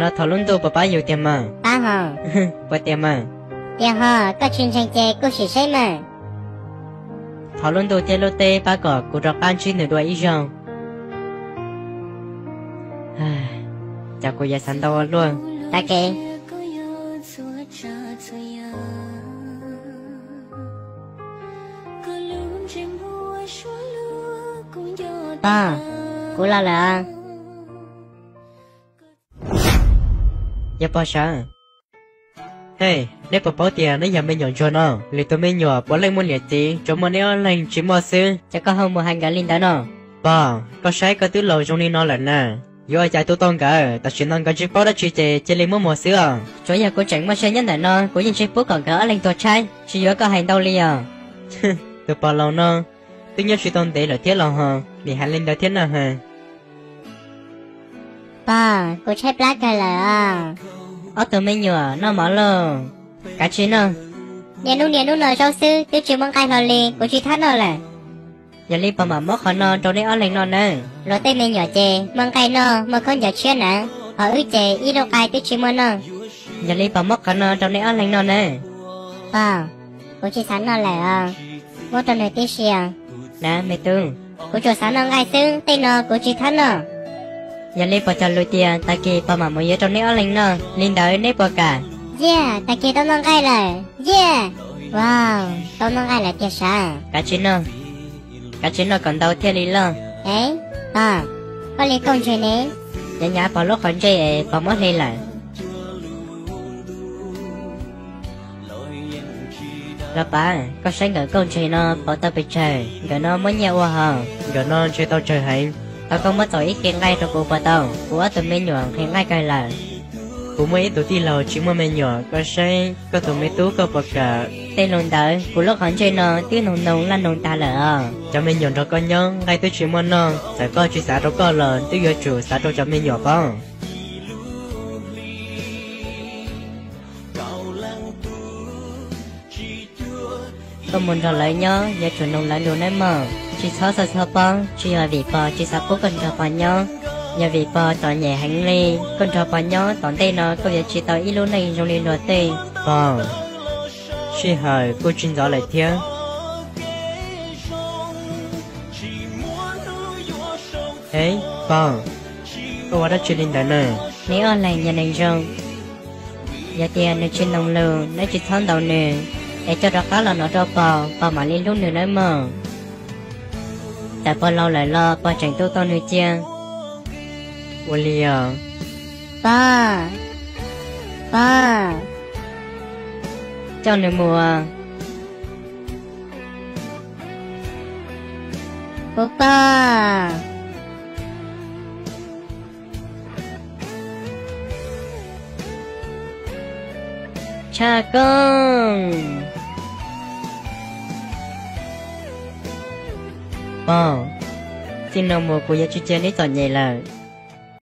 Los thov lub ntuj puas pab yus tiag mas? Pab ho. Puas tiag mas? Tiag ho, koj tsis ntseeg ces kuj sim saib mas. Thov lub ntuj thiab lub teb pab kom kuv rov qab ntsib nws dua ib zaug. Cas kuv yuav xav ntau ua luaj. Tag kev. Pog, kuv los lawm. Yog pog sav. Hej, neb puas paub tias neb yog me nyuam ntsuag no? Lwm tus me nyuam puav leej muaj niam txiv, tsuas muaj neb ob leeg tsis muaj xwb. Ces koj ho mus hais nkawd li ntawd no? Pog, koj saib koj twb laus zoo li no lawm na. Yuav ua cas tu tau nkawd, tam sim no nkawd tsis paub dab tsi ces cia li muab muag xwb os. Tsuav yog kuv tseem muaj siab nyob ntawm no kuv yeej tsis pub kom nkawd ob leeg tuag tshaib, tsis yuav koj hais ntau li os. Tus pog laus no twb nyob tsis tau ntev lawm thiab los ho, nim hais li ntawd thiab na ha. Pog, kuv tshaib plab kawg lawm os. Ob tug me nyuam noj mov lauj. Kav tsij noj. Niaj hnub niaj hnub noj zaub xwb twb tsis muaj nqaij hlo li, kuv tsis thab noj lawm. Yog li pog mam muab qhov no rau neb ob leeg noj nawb. Luag tej me nyuam ces muaj nqaij noj muaj khaub ncaws tshiab na, ho wb ces ib lub qai twb tsis muaj noj. Yog li pog muab qhov no rau neb ob leeg noj nawb. Pog, kuv tsis xav noj lawm os, muab rau nws tib si os. Na me tub, kuv tsuas xav noj nqaij xwb, tej no kuv tsis thab noj. Yog li pog cog lus tias tag kis pog mam mus yuav rau neb ob leeg noj, li ntawd neb puas kam? Yaj, tag kis tau noj nqaij lawm. Yaj, wow, tau noj nqaij lawm tiag sav. Kav tsij noj, kav tsij noj kom ntau thiaj li loj. E, pog, koj li kauj ntseg ne. Nyav nyav pog lub qhov ntsej es pog muab hle lawm. Los pav, koj saib nkawm kauj ntseg no pov tau pes tsawg, nkawm no muab nyiaj ua hos. Nkawm no ntshe tau tsawg heev. Tau koj muab txaus ib ke nqaij rau kuv puas tau? Kuv ob tug me nyuam nqhis nqaij kawg lawm. Kuv muaj ib tug tij laug tsis muaj me nyuam, koj saib koj tus me tub koj puas kam? Tej lus ntawd kuv lub qhov ntsej no twb noog noog laj noog tag lawm os. Cov me nyuam nrog koj nyob nqaij twb tsis muaj noj, txawm koj tsis xav rau koj los twb yuav tsum xav rau cov me nyuam pob. Koj mus nrog lawv nyob yuav tsum noog lawv lus nawb mog. Tsis txhob xav txog pog, tsis yog vim pog tsis xav pub koj nrog pog nyob, yog vim pog txom nyem heev li. Koj nrog pog nyob tom ntej no koj yuav tsis tau ib lub neej zoo li luag tej. Pog, sij hawm kuj tsis ntxov lawm thiab. E, pog, koj ua dab tsi li ntawd na? Neb ob leeg yog neeg zoo, yog tias nws tsis noog lus neb tsis txhob ntaus nws, es coj rov qab los nov rau pog, pog mam li hlub nws nawb mog. Txawm pog laus lawm los pog tseem tu tau nws cia. Ua li os. Pog, pog, coj nws mus. Kuv pog. Tshaj Kooj. Pog, txij no mus kuv yuav tsis cia neb txom nyem lawm.